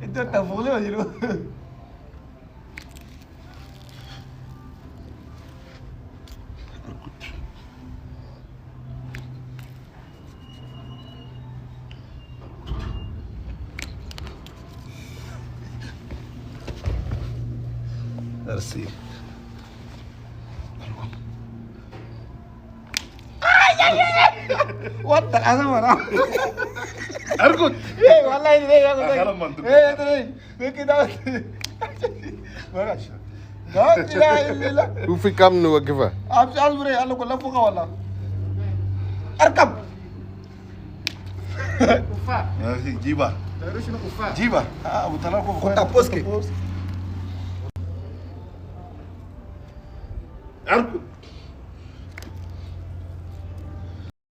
انت تنفخ لي ولا شنو؟ ارسي. وات العظمة. ارقد. ايه والله ايه. أخيراً منطق. ايه ايه كده. لا اله الا الله. وفي كم نوقفها؟ امشي، اصبر يا الله، كلها فوق والله. اركب. جيبها. شنو كفاح؟ جيبها. ابو طلال. كنت بوسكي.